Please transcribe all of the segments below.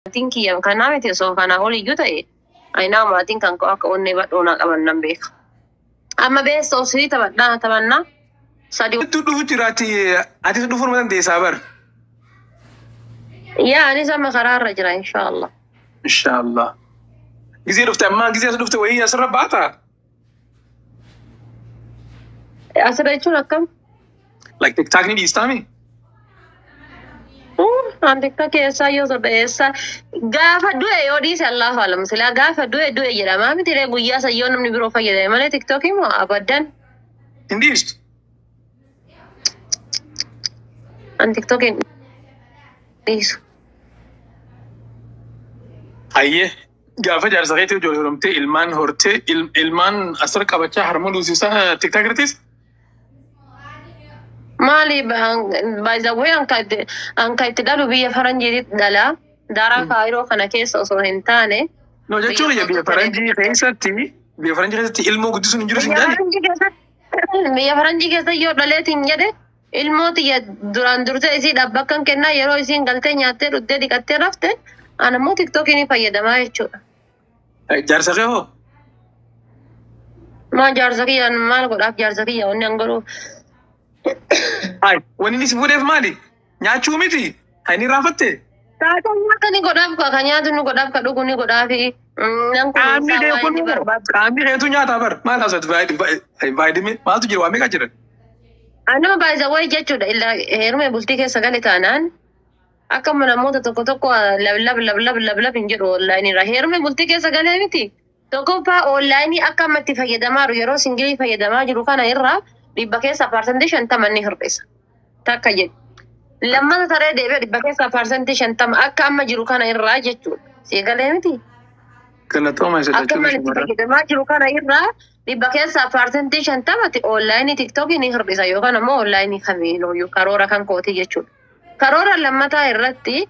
Maatiin kiyya kanaa miti, osoo kanaa oliyyuu ta'e ayinaa maatiin kan koo akka onnee badhoo naa qaban nan beeka. Amma beessa osii taphadhaa taphannaa sadi. Hedduu dhufu jiraati, atis dhufuu nama dandeessaa bar. Yaa, anis amma karaarra jira, inshaallah. Inshaallah. Gizee dhufte, ammaa gizee as dhufte wayii asirra baataa? Asirra jechuun akkam? Like TikTok ni dhiistaami? An TikTok keessaa yoo soda eessaa gaafa du'e yoo dhiise, Allahu alam, silaa gaafa du'e du'e jedhama miti ree? Guyyaa san yoo namni biroo fayyadame malee TikTok immoo abaddan. Hin dhiistu. An TikTok hin dhiisu. Hayyee, gaafa jaarsa keetii ijoollee horomtee, ilmaan hortee, ilmaan asirra qabachaa harma luusisaa TikTok irrattis? Maali, baay'ee anka itti dhalu biyya faranjiitti dhala. Daaraa Kaayiroo kana keessa osoo hin taane. No, jechuun biyya faranjii keessatti ilmoo guddisuun hin jiru sin Biyya jaani? faranjii keessatti, biyya faranjii keessa yoo dhaleetiin jedhe, ilmoo tiyya duraan dursee isiidhaaf bakka hin kennaa. Yeroo isiin galtee nyaattee, dhuttee, dhiqattee rafte, ana immoo TikTokii ni fayyadamaa jechuudha. Jaarsa kee hoo? Maal jaarsa kiyyaan maal godhaaf? Jaarsa kiyya wanni an godhuuf. Ay, wanni inni si fuudheef maali? Nyaachuu miti. Kan inni raanfatte? Taatee nyaata ni godhaaf, ka nyaatu ni godhaaf, ka dhugu ni godhaafi. Nan Qaamni kunuunsaa kee waan kun inni barbaadu. qaamni keetu nyaataa bar. Maal haasawatu? Vaayidimii maaltu jira? Waa meeqa jira? Anuma baay'isa wayi jechuudha. Illa heerume bultii keessa gale taanaan akkuma namoota tokko tokko lab lab lab lab lab lab hin jedhu onlaayinii irraa. Heerume bultii keessa galee miti. Tokkoffaa, onlaayinii akka amma itti fayyadamaa jiru, yeroo singilii fayyadamaa jiru kana irraa 50% ni hir'isa. Takka jedhu. Lammata taree deebi'ee 50% akka amma jiru kana irraa jechuudha. Si galee miti? Galatooma isa Akka jechuun amma itti fayyadamaa jiru kana irraa 50% onlaayinii TikTokii ni hir'isa yookaan ammoo onlaayinii kamiinuu, karoora kan kooti jechuudha. Karoora lammataa irratti,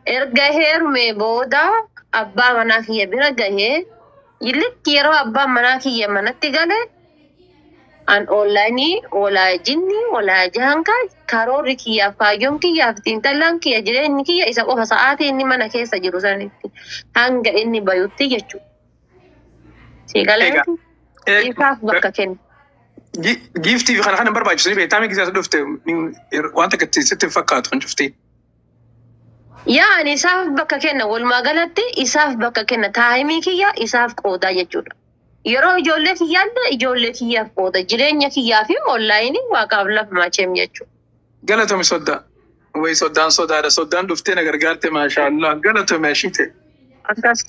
erga heerumee booda abbaa manaa kiyya bira gahee, likki yeroo abbaan manaa kiyya manatti gale, an onlaayinii olaa jinni olaa jahankaa, karoorri kiyyaaf, kaayyoon kiyyaaf, xiinxallaan kiyya, jireenyi kiyya isa qofa sa'aatii inni mana keessa jiru sanitti hanga inni bayutti jechuudha. Si galee? Egaa, Isaaf bakka kenna. Giiftii fi kana kana hin barbaachisu ni beektaa? Miki as dhufte waan takka sitti hin fakkaatu kan cuftee. Yaa, ani isaaf bakka kenna. Walumaa galatti isaaf bakka kenna, timeii kiyya isaaf qoodaa jechuudha. Yeroo ijoollee kiyyaallee ijoollee kiyyaaf qooda, jireenya kiyyaa fi onlaayinii waaqaaf lafa macheem jechuudha. Galatoomi soddaa. Wayi, soddaan sodaadha. Soddaan dhuftee na gargaarte, maashaallah. Galatoomi ashite. Akkas.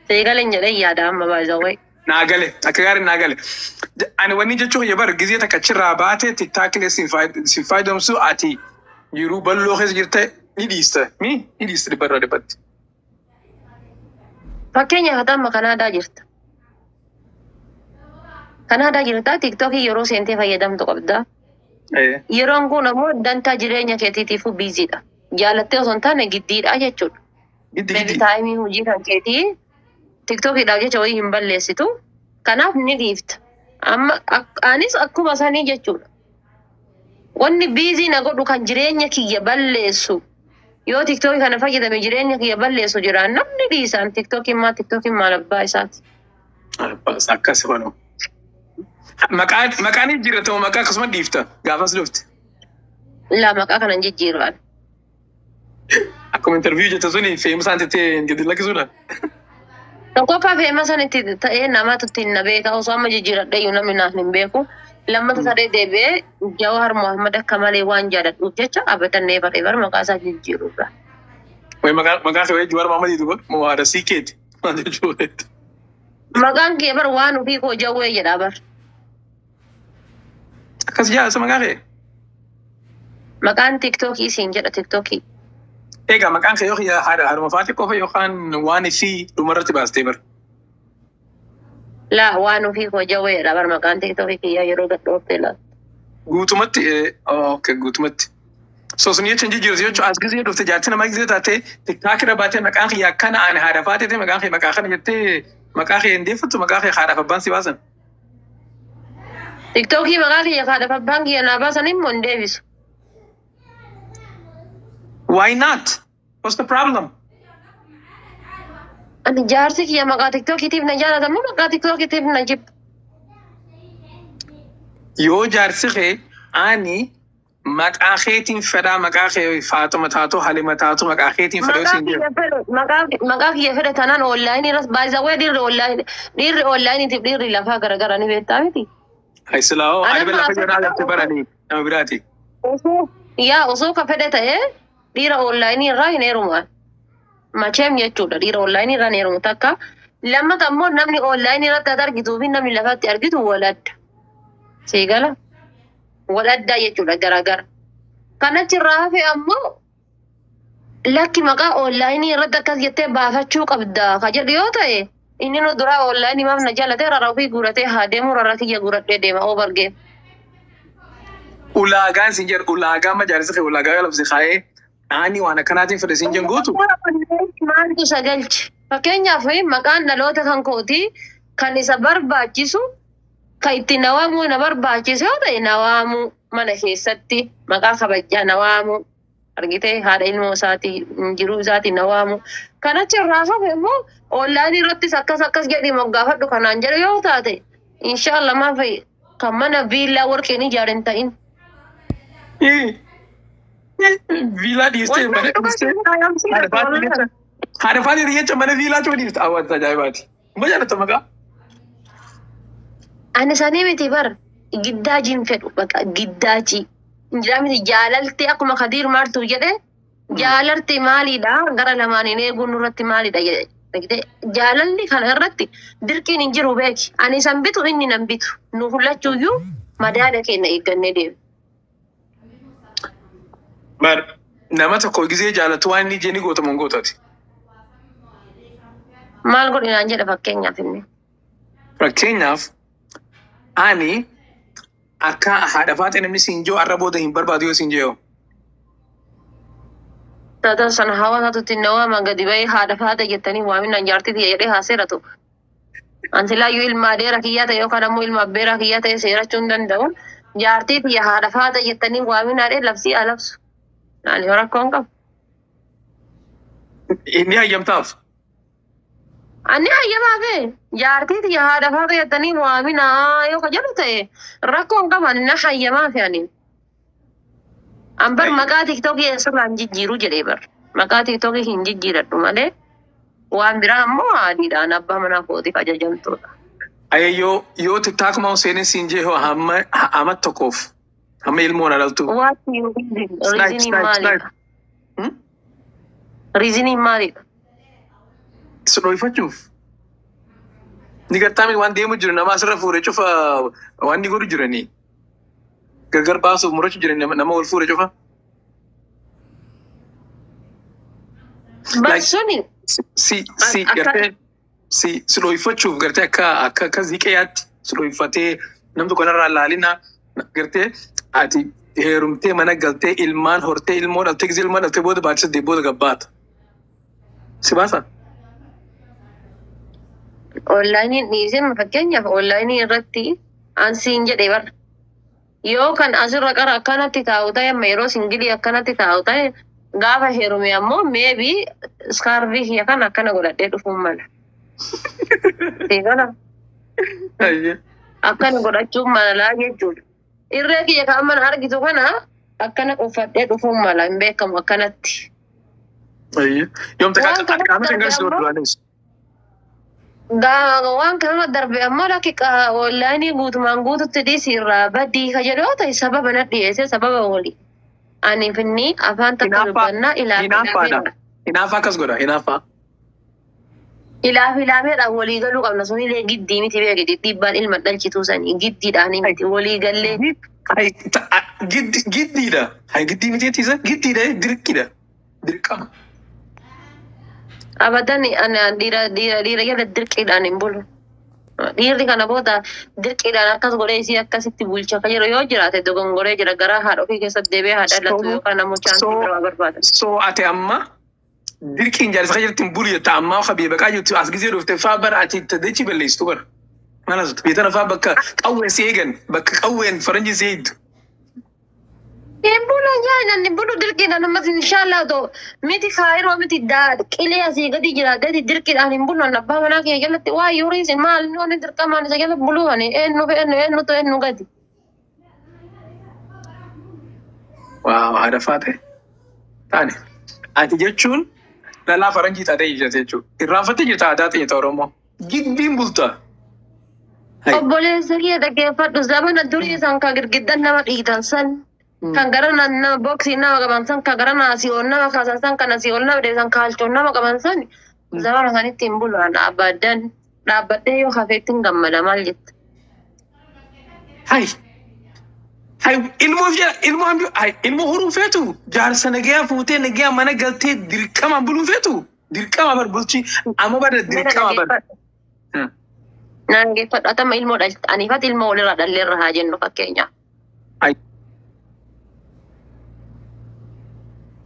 Seegaleen jedhee yaada amma baay'ee. Naa gale. Akka gaarii naa gale. Ani wanni jechuun kiyya bar gizee takka achirraa baatee TikTokilee sin fayyadamsu, ati yeroo bal'oo keessa jirte ni dhiista. Mi ni dhiista dhibbarraa dhibbatti. Fakkeenyaaf, ati amma Kanaadaa jirta. Kanaadaa jirta, TikTokii yeroo seentee fayyadamtu qabda. Yeroon kun ammoo dantaa jireenya keetiitiifuu busydha. Jaalattee osoo hin taane giddiidha jechuudha. Giddi Maybe giddi. Timeii hojii kan keetii TikTokiidhaaf jecha wayii hin balleessitu. Kanaaf ni dhiifta. Amma anis akkuma sanii jechuudha. Wanni busy na godhu kan jireenya kiyya balleessu, yoo TikTokii kana fayyadame jireenya kiyya balleessu jiraan, namni dhiisaan TikTokiin maal, TikTokiin maal abbaa isaati. Akkas kanu. Maqaan jijjiirratamu, maqaa akkasuma dhiifta gaafas dhufte. Laa, maqaa kana hin jijjiiru. Akkuma interview jette suni famousaan tettee gadi lakkisuudha. Tokkoffaa, famousan itti ta'ee namatu ittiin na beeka. Osoo amma jijjiiradhee iyyuu namni naaf hin beeku. Lammata sadee deebi'ee Jawaar Mohammad akka malee waan jaaladhuuf jecha abadan never ever maqaa isaa jijjiiruudha. Wayi, maqaa kee wayii Jawaar Mohammad duba moo haadha sii keeti? Maal jechuudha? Maqaan kee bar waan ofii koo jawwee jedha bar. Akkas jaa isa maqaa kee? Maqaan TikTokii siin jedha, TikTokii. Egaa maqaan kee yoo haadha haadhuma faati qofa yookaan waan isii dhumarratti baastee bar. Laa, waan ofii koo jawwee jedha bar maqaan TikTokii kiyyaa yeroo gadhooftee laata. Guutumatti, okay, guutumatti. So sun jecha hin jijjiirtu jechuun, as gisee dhufte jaartii namaa gisee taatee TikTok irra baatee maqaan kiyya akkana, ani haadha faatee maqaan kee maqaa kana jettee maqaa kee hin deeffattu, maqaa kee haadhaaf abbaan si baasan? TikTokii maqaa kiyya haadhaaf abbaan kiyya naa baasan immoo hin deebisu. Why not? What's the problem? Ani jaarsi kiyya maqaa tiktookiitiif na jaalata moo maqaa tiktookiitiif na jibba? Yoo jaarsi kee ani maqaa keetiin fedhaa, maqaa kee Faatuma taatu, Halima taatu, maqaa keetiin fedhuu Maqaa siin jedhu. kiyya fedhe, maqaa kiyya fedhe tanaan onlaayinii irras baay'isawwee dhiirri onlaayiniitiif dhiirri lafaa garagara ni beektaa miti. Ay silaa hoo Ani ani amma lafa jedhaa asirratti agartee baranii nama biraati. Yaa, osoo ka fedhe ta'ee dhiira onlaayinii irraa hin heerumaan. Macheem jechuudha, dhiira onlaayinii irraa hin heerumu takka. Lammata ammoo namni onlaayinii irratti ati argituu fi namni lafatti argitu wal adda. Siigala wal addaa jechuudha, garagara. Kan achirraa hafe ammoo lakki, maqaa onlaayinii irratti akkas jettee baafachuu qabda ka jedhu yoo ta'e, inni nu duraa onlaayinii maaf na jaallatee rara ofii guuratee haa deemu, rara kiyya guuradhee deema oobargee. Ulaagaan siin jedhu, ulaagaa amma jaarsi kee ulaagaa labsi kaa'ee ani waan akkanaatiin fedhe siin jenguutu. Maaltu isa galche? Fakkeenyaaf, maqaan dhaloota kan kooti kan isa barbaachisu, kan itti na waamuu na barbaachisu yoo ta'e, na waamuu mana keessatti maqaa kabajaa na waamuu, argitee, haadha ilmoo isaatii, jiruu isaatii na waamuu. Kan achi irraa hafe immoo onlaayinii irrattis akkas akkas jedhii moggaafadhu kanaan jedhu yoo taate, inshaallah, maaf kan mana viillaa warqeen ijaaren ta'in. Viilaa dhiistee, mana dhiistee, haadha faati jecha mana viilaa cuma dhiiste, hawwaata ajaa'ibaati. Kuma jaalatta maqaa. Ani sanii miti bar, giddaajiin fedhu, bakka giddaajii. Injilaa miti, jaalalti akkuma Kadiir Maartuu jedhe, jaalalti maalidha, gara lamaaniin eeguun nurratti maalidha jedhe. Jaalalli kana irratti dirqiin hin jiru, beeki. Ani isan bitu, inni nan bitu. Nu fulachuuyyuu madaala keenya eeggannee deemu. Bar nama tokko gisee jaalatu waan inni jeni gootamu hin gootati. Maal godhinaan jedha fakkeenyaaf inni? Fakkeenyaaf, ani akka haadha faatee namni siin jiru arra booda hin barbaadu yoo siin jiru. Tata sana hawaasatu itti na waama, gadi bahee haadha faate jettanii waaminaan jaartii tiyya jedhee haa seeratu. Anti laayyuu ilma adeera kiyyaa ta'e yookaan ammoo ilma abbeera kiyyaa ta'e seerachuu hin danda'u. Jaartii tiyya haadha faate jettanii waaminaadhee labsii haa labsu. Ani rakkoo hin qabu. Inni hayyamtaaf. Ani hayyamaa fee jaartii tiyya haadha faate jettanii waaminaa yoo ka jedhu ta'e, rakkoo hin qabu, ani na hayyamaa fe ani. An bar maqaa tiktookii asirraa hin jijjiiru jedhee bar. Maqaa tiktookii hin jijjiiradhu malee waan biraa ammoo adiidhaan abbaa manaa kootiif ajajamtuudha. Aye, yoo tiktaakuma seenee siin jee hoo, hamma amma tokkoof hamma ilmoon dhaltu. What you reason? Snipe, Reasoning snipe, maalidha? snipe. Hmm? Reasoning maalidha? Si dho'ifachuuf. Ni gartaa waan deemu jiru, nama asirra fuudhee cufa waan ni godhu jiranii. Gargar baasuuf murachuu jiranii nama wal fuudhe cufa. Bar Like suni si akka gartee si dho'ifachuuf, gartee akka ziqeyaatti si dho'ifatee namni tokko narraa laalina, gartee ati heerumtee mana galtee ilmaan hortee ilmoo dhaltee, gisee ilmaan dhaltee booda baachisa booda gabbaata. Si baasa? Onlaayiniin dhiisee, fakkeenyaaf onlaayinii irratti an siin jedhe bar. Yoo kan asirra qara akkanatti taa'u ta'e, amma yeroo singilii akkanatti taa'u ta'e, gaafa heerume ammoo maybe iskaarvii kiyya kan akkana godhadhee dhufuun mala. Siigala Ayyee. akkana godhachuun malaa jechuudha. Irree kiyya kan amma na argitu kana akkana uffadhee dhufuun mala, hin beekamu akkanatti. Ayyee. Yoom Waan takka kanatti qaama darbe shangarsi ammoo duraaniis. Waan kanarra darbe ammoo lakki, onlaayinii guutumaan guututti dhiisi, irraa badii ka jedhu yoo ta'e, sababa na dhiyeesse, sababa wali. Ani finni afaan takka Hinaaffaa dubbannaa ilaaf hinaaffaadha. ilaameedha. Hinaaffaa akkas godha, hinaaffaa. Ilaaf ilaameedhaan walii galuu qabna, sunillee giddii miti beeki, dhiibbaan ilma dhalchituu sanii giddiidhaan miti walii gallee. Ay, giddiidha. Ay, giddii miti jechiisa, giddiidha, dirqiidha. Dirqama. Abadan, ani dhiira jala dirqiidhaan hin bulu. Dhiirri kana booda dirqiidhaan akkas godhee isii akkasitti bulcha ka jiru yoo jiraate, dogongoree jira, garaa haadha ofii keessatti deebi'ee haadha dhalatu yookaan ammoo chaansii biraa barbaada. So ati amma dirqiin jaarsa kan jirti hin bulu jetta, ammaa ka biyya baqaa jirtu as gisee dhufte faa bara ati dachi balleessitu bara. Maal asatu biyya tana faa bakka qawween si eegan, bakka qawween faranjii si eegdu. Hin bulu nyaanni bulu dirqiidhaan ammas inshaallah otoo miti kaayiroo miti qilee asii gadi jira gadi dirqiidhaan hin bulu abbaa manaa kiyya jalatti waa yuriisin maal inni dirqamaan isa jala buluu ani eenyu eenyu eenyutu eenyu gadi. Waaw, haadha faate. Taane. Ati jechuun dhalaa faranjii taatee jirta jechuudha. Irraanfattee jirta aadaa ta'e Oromoo. Giddiin bulta. Obboleessa kiyya dhaggeeffadhu, zamana durii san kan girgiddan nama dhiitan san, kan gara nama boksii nama qaban san, kan gara asii ol nama kaasan san, kan asii ol nama deebisan kaalchoon nama qaban san, zamana sanitti hin bulu abadan. Dhaabbadhee yoo hafeetti hin gammada, maal jetta? Hai. Hai, ilmoo ilmoo hambi hai ilmoo horuu feetu, jaarsa nagayaa fuutee nagayaa mana galtee dirqama buluu feetu, dirqama bar bulchi amma bara dirqama bar. Naan geeffadhu, atama ilmoo dhalte aniifati ilmoo walirraa dhalleerra haa jennu fakkeenyaaf.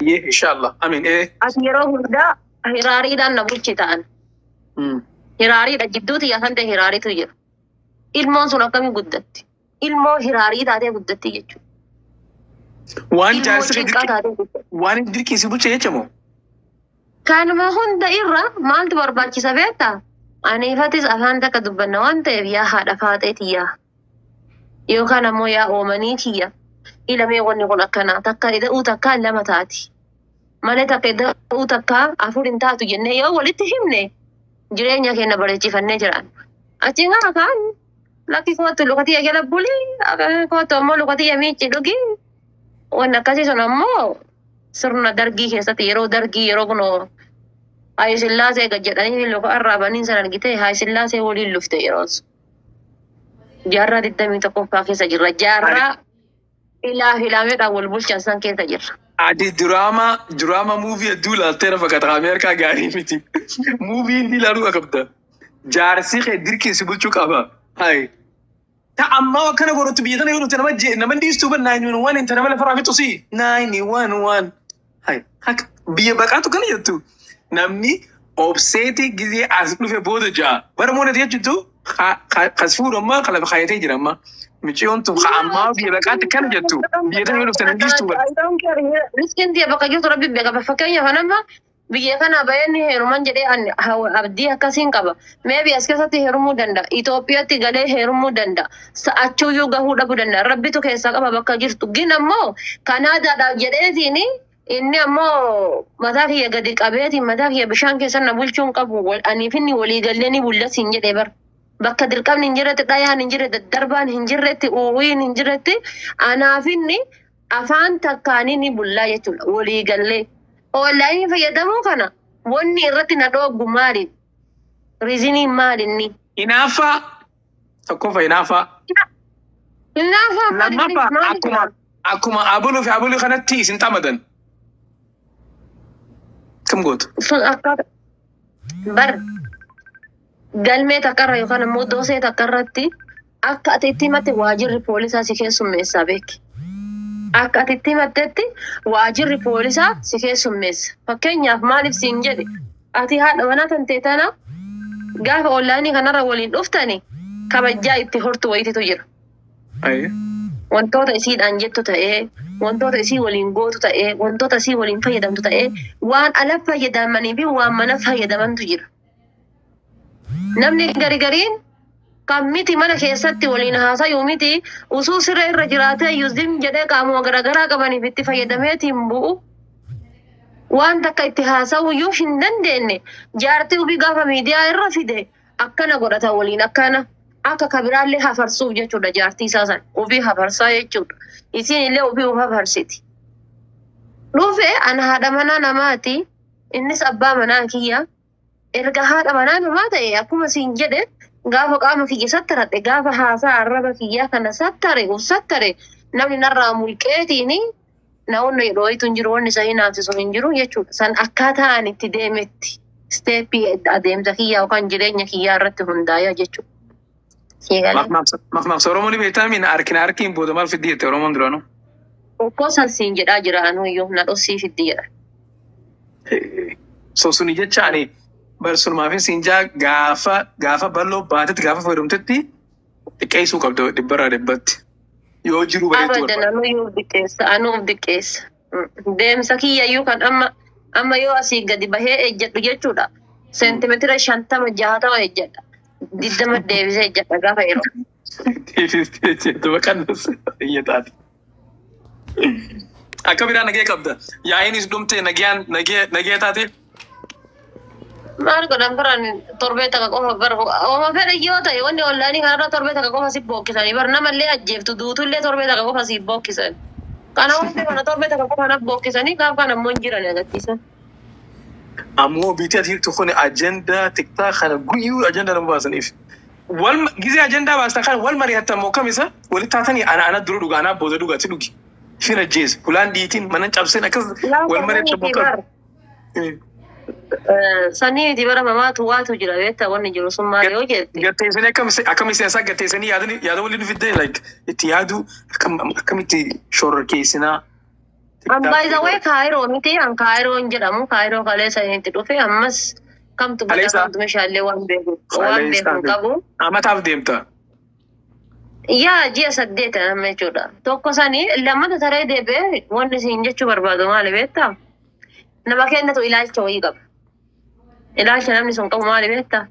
Inshallah. Amin. Ati yeroo hundaa hiraariidhaan na bulchi ta'an. Hiraariidha jidduuti yaasan ta'e hiraariitu jira. Ilmoon sun akkamii guddatti? Ilmoo hiraarii taatee guddatti jechuudha. Waan jaarsi waan dirqii si bulche jechamoo? Kanuma hunda irra maaltu barbaachisa beektaa? Aniifatis afaan takka dubbanna waan ta'eef, yaa haadha faaxee tiyyaa. Yookaan ammoo yaa oomanii tiyya. Ilamee wanni kun akkanaa takka ida'uu takkaa lama taati. Malee takka ida'uu takkaa afur hin taatu jennee yoo walitti himne jireenya keenya bareechifannee jiraan. Achiin gara kaan lakki kootu lukatiyya jala buli, kootu ammoo lukatiyya miicci dhugi. Wanni akkasii sun ammoo sirna dargii keessatti, yeroo dargii, yeroo kunoo Haayile Sillaasee gad jedhanii luka arraabanii san argite, Haayile Sillaasee waliin lufte yeroon sun. Jaarraa 21ffaa keessa jirra. Jaarraa ilaa filaameedhaan wal bulchan san keessa jirra. Ati diraama movie hedduu ilaalteera fakkaata. Ameerikaa gaarii miti. Movie inni ilaaluu qabda. Jaarsi kee dirqii si bulchuu qaba. Hai. Ta ammaa akkana godhatu biyya tana yoo dhufte nama nama dhiistuu ban 911 inta nama lafarraa fixu si 911. Hai. Haka biyya baqaatu kana jettu. Namni obseeti gizee as dhufe booda ja'a. Bara moonati jechuutu kas fuudhu ammaa kan lafa kaayatee jira amma. Micciyoon tun ammaa biyya baqaatti kana jettu. Biyya tana yoo dhufte nama dhiistuu ban. Riskiin tiyya bakka jirtu rabbi beeka. Fakkeenyaaf nama biyya kana baheen heeruman jedhee ani abdii akkasiin qaba. Maybe as keessatti heerumuu danda'a. Itoophiyaatti galee heerumuu danda'a. Sa'achuuyyuu gahuu dhabuu danda'a. Rabbitu keessaa qaba bakka jirtu. Gin ammoo Kanaadaadhaaf jedheetiin inni ammoo mataa kiyya gadi qabeetiin mataa kiyya bishaan keessa na bulchuu hin qabu. Aniif inni walii gallee ni bullasiin jedhee bara. Bakka dirqamni hin jirretti, dhayaan hin jirre, daddarbaan hin jirretti, uuwiin hin jirretti, anaaf inni afaan takkaanii ni bullaa jechuudha walii gallee. Onlaayinii fayyadamuu kana wanni irratti na dhooggu maali? Reasoniin maali inni? Hinaaffaa, tokkoffaa hinaaffaa. Hinaaffaa maali? Lammaffaa akkuma abuluu fi abuluu kanatti isin xamadan. Kam gootu? Sun akka bar galmee takkarra yookaan ammoo doosee takkarratti akka ati itti himatte waajirri poolisaa si keessummeessaa beeki. Akka ati itti himattetti waajirri poolisaa si keessummeessa. Fakkeenyaaf maaliif siin jedhe, ati haadha manaa tan ta'e tana gaafa onlaayinii kanarra waliin dhuftani kabajaa itti hortu wayititu jira. Wantoota isiidhaan jettu ta'ee, wantoota isii waliin gootu ta'ee, wantoota isii waliin fayyadamtu ta'ee, waan ala fayyadamanii fi waan mana fayyadamantu jira. Namni gari gariin kan miti mana keessatti waliin haasayuu miti, usuu siree irra jiraatee yuzim jedhee qaamuma garaagaraa qabaniif itti fayyadameetiin bu'u. Waan takka itti haasa'uu iyyuu hin dandeenye, jaartii ofii gaafa miidiyaa irra fide akkana godhata waliin, akkana akka kabiraallee hafarsuuf jechuudha, jaartii isaa san ofii hafarsaa jechuudha. Isiin illee ofii of hafarsiti. Dhufe ana haadha manaa namaati, innis abbaa manaa kiyya. Erga haadha manaa namaa ta'e, akkuma siin jedhe, gaafa qaama kiyya sattaradhe, gaafa haasaa arraba kiyyaa kana sattare uf sattare, namni narraa mulqeetiin na onna jedhu hin jiru, wanni isa hinaafsisu hin jiru jechuudha. San akkaataa ani itti deemetti stepii adeemsa kiyyaa yookaan jireenya kiyyaa irratti hundaa'a jechuudha. Sii galee. Maqmaaqsa Oromoo ni beektaa miin harkina harkiin booda maal fiddi jette Oromoon duraanuu? Okkoo san siin jedhaa jira, anuyyuu na dhossii fiddi jedha. So suni jecha ani barsumaafin siin jaa, gaafa bal'oo baatetti gaafa fayyadamtetti xiqqeessuu qabda dhibbarraa dhibbatti. Yoo jiru bareedduu Abadan barbaada. Anuyyuu of diqqeessa. Anuu of diqqeessa. Deemsa kiyyayyuu kan amma amma yoo asii gadi bahee ejjedhu jechuudha. Seentimeetira 50 60 ejjedha. 20 deebisee ejjedha gaafa yeroo. Deebistee jettu baqannas iyya taate. Akka biraa nagee qabda. Yaa'iinis dhumtee nagayaan nagee taate. Maal godhan biraan torbee takka qofa bar ooma fedhe yoo ta'e wanni onlaayinii kanarra torbee takka qofa si bookkisanii bar namallee ajjeeftu duutullee torbee takka qofa si bookkisan. Kana wanti kana torbee takka qofa na bookkisanii gaaf kana ammoo hin jiran agarsiisan. Ammoo biitii ati jirtu kun ajandaa TikTok kana guyyuu ajandaa nama baasaniif. Wal gizee ajandaa baastan kana wal mari'attan moo kam isa walitti taatanii ana ana dura dhuga anaa booda dhuga ati dhugi. Fira jees hulaan dhiitiin mana cabseen akkas wal mari'attan moo kam. Bar sanii miti bara mamaatu waatu jira beektaa wanni jiru sun maal yoo jette. Gatteessanii akkam siyaasaa gatteessanii yaadanii yaada waliin fiddee like itti yaadu akkam akkamitti shororkeessinaa. An by the way Kaayiroo miti an Kaayiroon jedhamu Kaayiroo kaleessa itti dhufe ammas kamtu bada Kaleessa? Kamtu meeshaalee waan beeku hin qabu. Amataaf deemta. Yaa ji'a 8 amma jechuudha. Tokko sanii lammata taree deebi'ee wanni isin jechuu barbaadu maali beektaa? Nama kennatu ilaalcha wayii qaba. Ilaalcha namni sun qabu maali beektaa?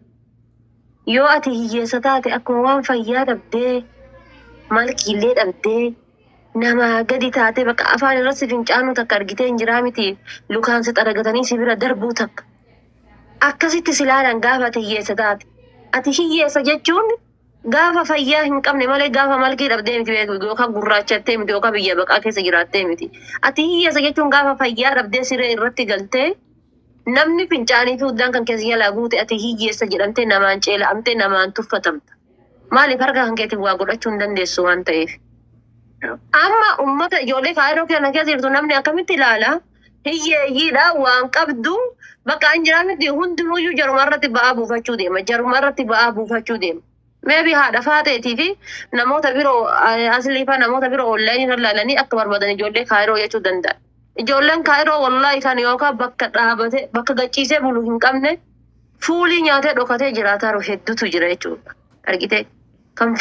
Yoo ati hiyyeessa taate akkuma waan fayyaa dhabdee malkiillee dhabdee nama gadi taatee bakka afaan irratti fincaanuu takka argitee hin jiraa miti lukaan si xaragatanii si bira darbuu takka. Akkasitti si ilaalan gaafa ati hiyyeessa taate. Ati hiyyeessa jechuun gaafa fayyaa hin qabne malee gaafa malkii dhabdee miti beeku yookaan gurraachattee miti yookaan biyya baqaa keessa jiraattee miti. Ati hiyyeessa jechuun gaafa fayyaa dhabdee siree irratti galtee namni fincaanii fi uddaan kan keessa jalaa guute ati hiyyeessa jedhamtee namaan ceela'amtee namaan tuffatamta. Maaliif harka kan keetiin waa godhachuu hin dandeessu waan ta'eef. Amma ummata ijoollee Kaayiroo kana keessa jirtu namni akkamitti ilaala? Hiyyeeyyiidha waan qabdu bakka hin jiraa miti hundinuyyuu jaruma irratti ba'aa buufachuu deema. Jaruma irratti ba'aa buufachuu deema. Maybe haadha faateetii fi namoota biroo aslii faa namoota biroo onlaayinii irra ilaalanii akka barbaadan ijoollee Kaayiroo jechuu danda'a. Ijoolleen Kaayiroo wallaahi kan yookaan bakka dhaabate bakka gachiisee bulu hin qabne fuulii nyaatee dhokatee jiraataa jiru hedduutu jira jechuudha. Argitee? Kan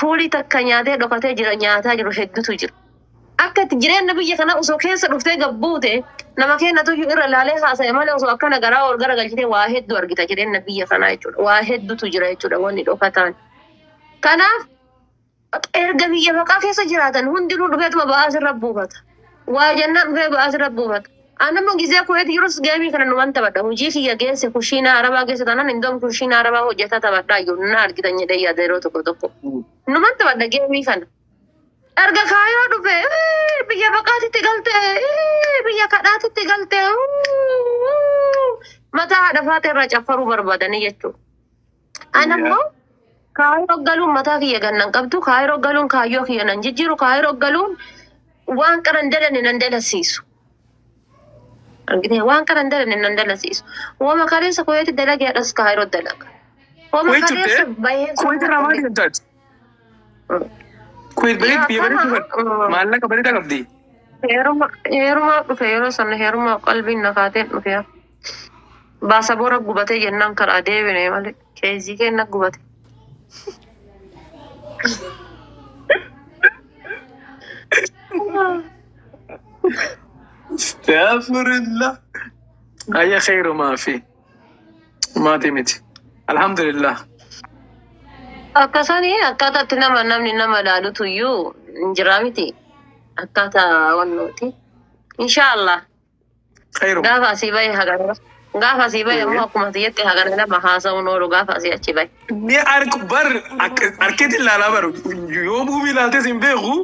fuulii takka nyaatee dhokatee jira nyaataa jiru hedduutu jira. Akka itti jireenya biyya kanaa osoo keessa dhuftee gabbuute nama keenyatu irra laalee haasa'e malee osoo akkana garaa ol gara galchitee waa hedduu argita jireenya biyya kanaa jechuudha. Waa hedduutu jira jechuudha wanni dhokataan. Kanaaf erga biyya baqaa keessa jiraatan hundinuu dhufeetuma ba'aa sirra buufata. Waa jennaan dhufee ba'aa sirra buufata. Anammoo gizee kuweeti yeroo geemii kana numan taphadha. Hojii kiyya geesse kushiinaa arabaa keessa taanaan indoom kushiinaa arabaa hojjetaa taphadhaa jiru na argitan jedhee yaada yeroo tokko tokko. Numan taphadha geemii kana. Erga Kaayoo dhufe "Biyya baqaatitti galte biyya kadhaatitti galte mataa haadha faatee irraa caffaruu barbaadanii jechuudha. Anammoo Kaayiroo galuun mataa kiyya gannan qabdu Kaayiroo galuun kaayyoo kiyya nan jijjiiru Kaayiroo galuun waan qaran dalane nan dalasiisu. Argitee waan qaran dalane nan dalasiisu. Wama kaleessa kuweeti dalagee hadhas Kaayiroo dalaga. Wama Kuweet turte? kaleessa bahee Kuweet irraa maal deemtaati? Kuweet bareed biyya bareedduu bara. Maallaqa bareedaa qabdi. Heeruma heerumaa dhufe yeroo sana heerumaa qalbiin na kaateen dhufe. Baasaboora gubatee jennaan karaa deebine malee keezii kenna gubate. Astaghfirullah. Ayya khairu maa fi. Maatii miti. Alhamdulillah. Akkasanii akkaataatti nama namni nama ilaalutu iyyuu hin jiraa miti. Akkaataa wannooti. Inshaallah. Khairu. Gaafa asii bahe hagana. Gaafa asii bahe immoo akkuma ati jette hagana nama haasa'uun oolu gaafa asii achi bahe. Ni arku bar harkeetti ilaalaa baru yoo buumii ilaaltes hin beeku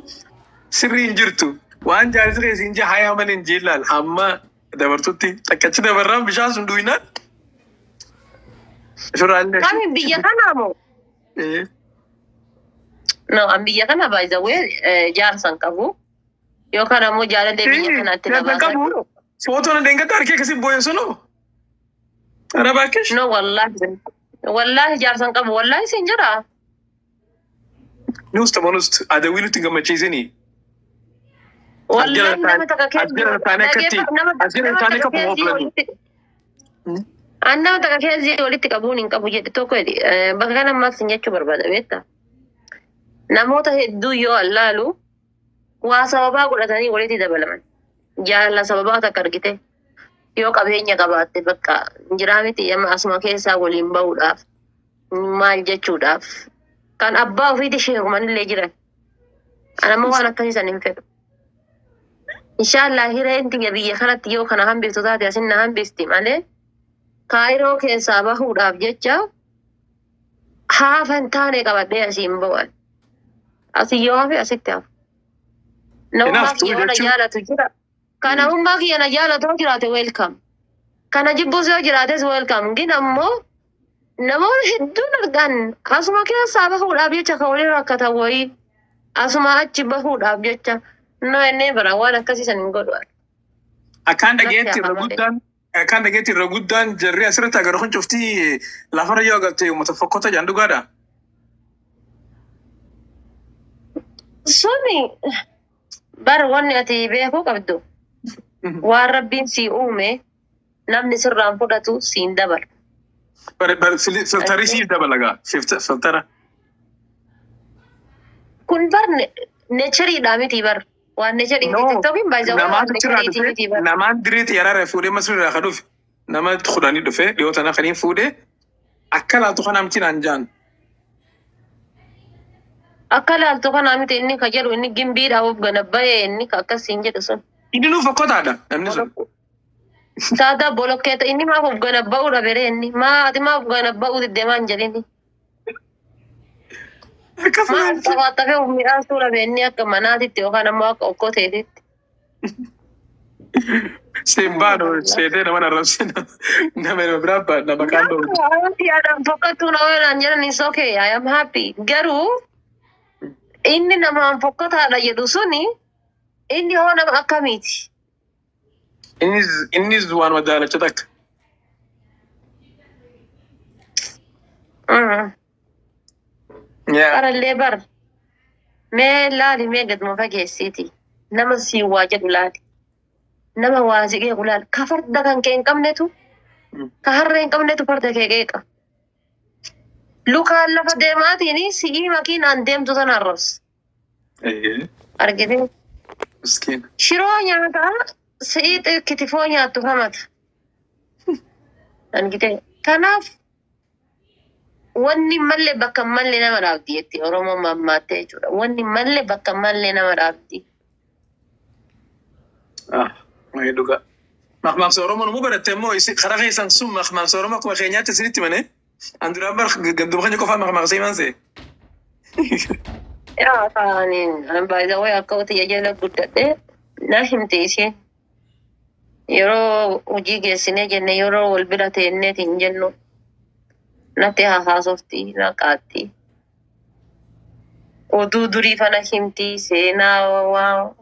sirrii hin jirtu. Waan jaalisi keessa hin jee hayaa malee hin jee ilaal hamma dabartutti takkachi dabarraan bishaan sun duwinaan. Shuraallee. Kami biyya kanaa moo? No, an biyya kana by the way jaarsan qabu. Yookaan ammoo jaalallee biyya kanaatti na Jaarsan baasan. qabu. Footoon deengatti harkee akkasii boo'e sunoo. Arabaakesh. No, wallahi. Wallahi jaarsan qabu. Wallahi sin jira. Nuus tamanus adawii nutti hin gammachiisinii. Wallahi nama takka As jala taanee akkatti as jala nama taanee takka akka keezii moofilannu. walitti An nama takka keezii walitti qabuun hin qabu jedhe tokko jedhe bakka kana ammaas sin jechuu barbaada beektaa. Namoota hedduu yoo allaalu Waa sababaa godhatanii walitti dabalaman. Jaalala sababaa takka argite yoo qabeenya qabaatte bakka jiraa miti amma asuma keessaa waliin bahuudhaaf maal jechuudhaaf kan abbaa ofiitti sheerumanillee jiran. Ani ammoo waan akkasii san hin fedhu. Inshaallah hireen tiyya biyya kanatti yoo kana hambiftu taate asin na hambisti malee Kaayiroo keessaa bahuudhaaf jecha haafa hin taane qabadhee asiin bahu. Asii yoo hafe asitti hafa. Namummaa Hinaaftuu kiyya na jechuun jaalatu jira. Kanamummaa kiyya na jaalatu yoo jiraate welcome. Kana jibbus yoo jiraates welcome. Gin ammoo namoonni hedduun argan asuma keessaa bahuudhaaf jecha kan waliin rakkatan wayii asuma achi bahuudhaaf jecha no inni bara waan akkasii san hin godhu. Akkaan Natti dhageetti hafa irra malee. guddaan akkaan dhageetti irra guddaan jarri asirratti agarru kun cuftii lafarra yoo agarte uummata fokkota jedhan dhugaadha. Suni bar wanni ati beekuu qabdu waan Rabbiin sii uume namni sirraan fudhatu siin dabalu. Filtarii siif dabala gaa filtara. Kun bar neechariidhaa miti bar. Waan neecharii No, TikTokiin baay'ee waan namaatu achirraa neechariitii dhufe miti bar. namaan diree xiyyaararraa fuudhee masirraa kan dhufe nama kudhanii dhufe dhiyoo tana kaniin fuudhee akka laaltu kana miti naan jaan. Akka laaltu kanaa miti inni ka jedhu inni gimbiidhaa of gana bahee inni ka akkasiin jedhu sun. Inni nuuf fokkotaadha namni sun. Saada bolokkeeta inni maaf of gana ba'uu dhabere inni maa ati maaf gana ba'uu didde maan jedhini. Akkas Maaf laaltu. xafaxafee of midhaasuu dhabe inni akka manaatitti yookaan ammoo akka okkoteetitti. Seen baanu seetee nama arrabsina nama nama biraa baana nama kaan dhoobu. Wanti yaadaan fokkattuu na oolan jedhan is okay, I am happy. Garuu inni namaan fokkataadha jedhu suni inni hoo nama akkamiiti? Innis waan madaalacha takka. Yaa. Qarallee bar mee laali mee gaduma fageessiiti. Nama siin waa jedhu laali. Nama waa si qeequ laali. Ka farda kan kee hin qabnetu ka harree hin qabnetu farda kee qeeqa. Lukaan lafa deemaatiin si'ii makiinaan deemtu sana arrabsa. Argitee? Miskiin. Shiroo nyaataa si'ii kitifoo nyaattu hamata. Argitee? Kanaaf wanni malle bakka malle nama dhaabdi jetti Oromoon mammaattee jechuudha. Wanni malle bakka malle nama dhaabdi. Ah, maayii dhugaa. Maqmaaqsa Oromoo nu baratte immoo isin karaa keessan sun maqmaaqsa Oromoo akkuma keenyaatti isinitti mane. An duraan bar ganduma keenya qofaa maqmaaqsa himan see. Yaa taaniin an baay'ee akka wati jala guddadhe na himte isheen. Yeroo hojii geessinee jenne yeroo wal bira teenneetiin jennu natti haasofti na qaatti. Oduu durii fana himti seenaa waa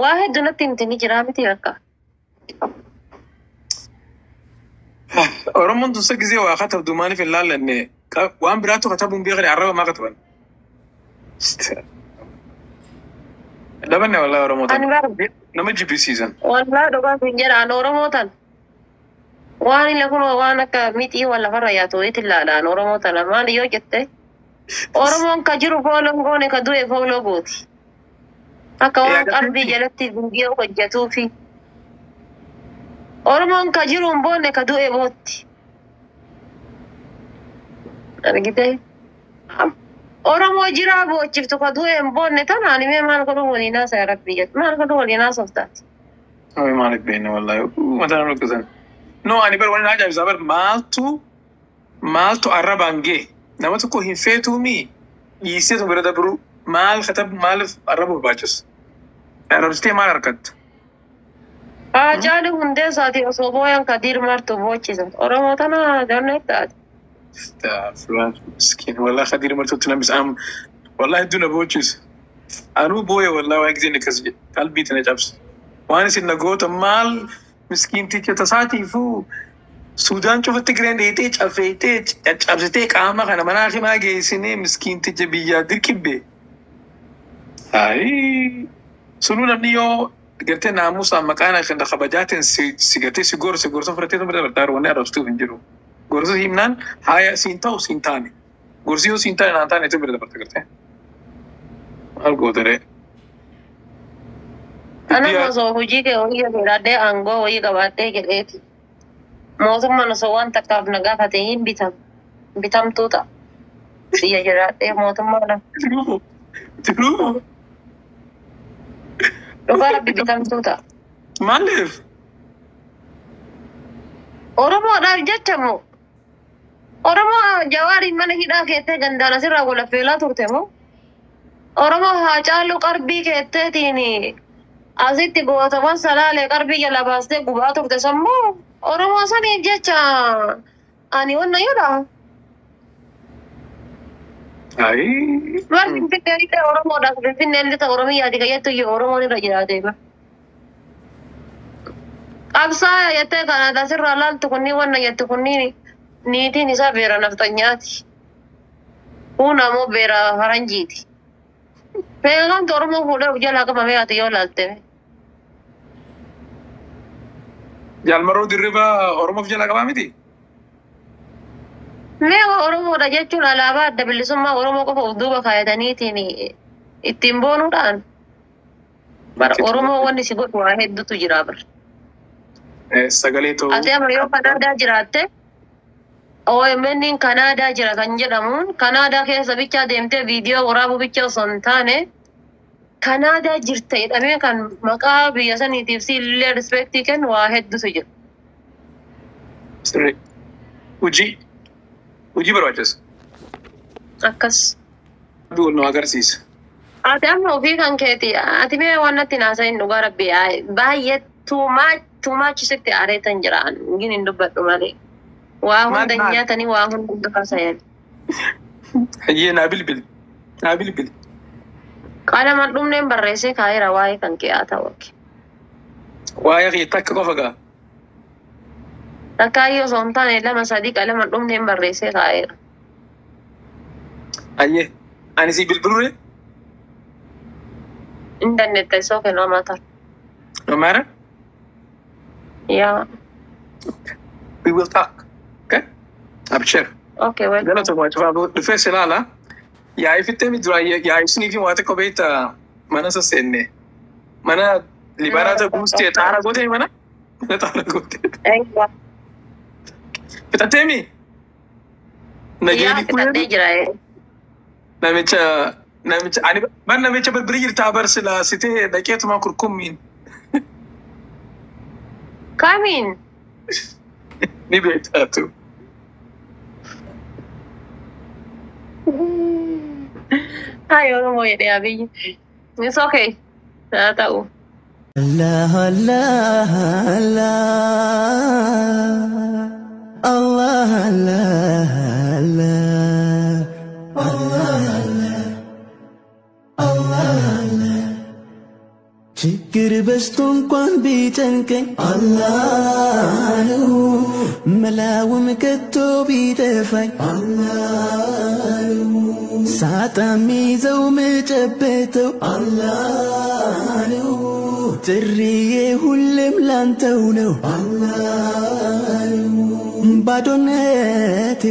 waa hedduu natti himti ni jira miti bakka. Oromoon tun gisee waa katabdu maaliif hin laallanne waan biraatu katabuun beekani arraba maa kataban. Dhabanne wallahi Oromoo Ani tan. bara Nama jibbisiisan. Wallaa dhugaaf hin jedha an Oromoo tan. Waan inni kun waan akka mixii waan lafarra yaatu wayiitti ilaalaan Oromoo tana maali yoo jette Oromoon ka jiru fooloo goone ka du'e fooloo gooti. Akka waan qalbii jalatti gungiyoo hojjetuufi. Oromoon ka jiru hin boonne ka du'e bootti. Argitee? Oromoo jiraa boochiftu ka du'e hin boonne tanaan himee maal godhu waliin haasa'e rabbii jedhu maal godhu waliin haasoftaati. Ay maaliif beekna wallahi mataa nama dhukkubsan. No ani bar wani ajaa'ibsaa bar maaltu maaltu arrabaan gee nama tokko hin feetuumi dhiisee bira dabru maal katab maaliif arraba barbaachisu. Arrabsitee maal harkatta? Haacaaluu Hundeessaati osoo booyan Kadiir Martu boochisa. Oromoo tana jannee taate. Astaghfirullah miskiin wallahi Kadiir Martuutti namni am wallahi hedduu na boochisa. Anuu booya wallahi waan giseen akkas jedhe qalbii tana cabsa. Waan isin na goota maal miskiinticha tasaatiifuu Suudaan cufatti gireen dheetee cafeetee caccabsitee qaama kana manaa himaa geessinee miskiinticha biyyaa dirqibbe. Ayi sunuu namni yoo gartee naamusaan maqaan kan kabajaatiin si gartee si gorse gorsa fudhatee bira dabartaa wanni arrabstuuf hin jiru. Gorsa himnaan haaya siin ta'u siin taane. Gorsi yoo siin taane naan taane tu bira dabarta gartee. Maal gootaree? Ana osoo hojii kee wayii jedhadhee aangoo wayii qabaadhee jedheeti. Mootummaan osoo waan takkaaf na gaafate hin bitam. Bitamtuu ta'a. Biyya jiraadhee mootummaadhaan. Tiruu. Dhugaa rabbi bitamtuu ta'a. Maaliif? Oromoodhaaf jecha moo? Oromoo Jawaariin mana hidhaa keettee gandaan asirraa walaffeelaa turte moo? Oromoo Haacaaluu qarbii keetteetiin asitti gootawan salaalee qarbii jala baastee gubaa turte sammoo Oromoo saniif jecha ani wanna jedha. Ayi. Bar Finfinnee illee Oromoodhaaf Finfinnee illee ta'e Oromiyaati kan jettu iyyuu Oromoon irra jiraatee bar. Qabsaa jettee kan asirraa laaltu kunniin wanna jettu kunniin niitiin isaa beera naftanyaati. Kun ammoo beera faranjiiti. Beekamtu Oromoo fuudhee of jalaa qabamee ati yoo laalte. Jaalmarroo Dirribaa Oromoof jalaa qabaa miti? Mee Oromoodha jechuun alaabaa adda bilisummaa Oromoo qofa of duuba kaayataniitiin ittiin boonuudhaan. Bara Oromoo wanni si godhu waa hedduutu jira bara. Sagalee ta'uu. Ati amma yoo Kanaadaa jiraatte OMN Kanaadaa jira kan jedhamuun Kanaadaa keessa bichaa deemtee viidiyoo waraabuu bicha osoo hin taane Kanaadaa jirta jedhamee kan maqaa biyya saniitiif si illee rispeektii kennu waa hedduutu jira. Sirrii. Hojii. Hojii barbaachisa. Akkas. Rabbi wal nu agarsiisa. Ati amma ofii kan keeti ati mee waan natti naasayin dhugaa rabbi baay'ee too much sitti aareetan jira gin hin dubbadhu malee. Waa hunda Maal? nyaatanii waa hunda haasa'an. Hayyee naa bilbili. Naa bilbili. Qalamaan dhumneen barreessee kaa'eera waa'ee kan kee haa ta'u. Waa'ee kee takka qofa gaa. Takkaayyoo osoo hin taane lama sadii qalamaan dhumneen barreessee kaa'eera. Hayyee. Ani si bilbilure? Hin dandeette isoo kennu amata. No matter. Yaa. We will talk. Okay? Abshir. Okay, well. Galatooma cufaa dhufee si ilaala. Yaa'ii fittee mi dura yaa'ii sunii fi waa xiqqoo beekta mana sasseenne. Mana libaaraa ta'e guustee xaara gootee mana? Mana xaara gootee. Eeyyuu. Fixattee mi? Yaa Nageenya fixadhee jira. Namicha namicha ani bar namicha birbiri jirtaa bar silaa sitee dhaqeetuma kurkummiin Kamiin? ni beektaatu. Hayi Oromoo jedhee Abiyyi. It's okay. Haa ta'u. Allah Allah Allah Allah Allah Allah Allah Allah ችግር በዝቶ እንኳን ቢጨንቀኝ አላህ ነው መላውም ከቶ ቢጠፋኝ አላህ ነው ሳጣ ሚይዘው ምጨብጠው አላህ ነው ጥሪዬ ሁሌም ላንተው ነው አላህ ነው ባዶነቴ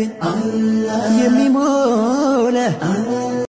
የሚሞላ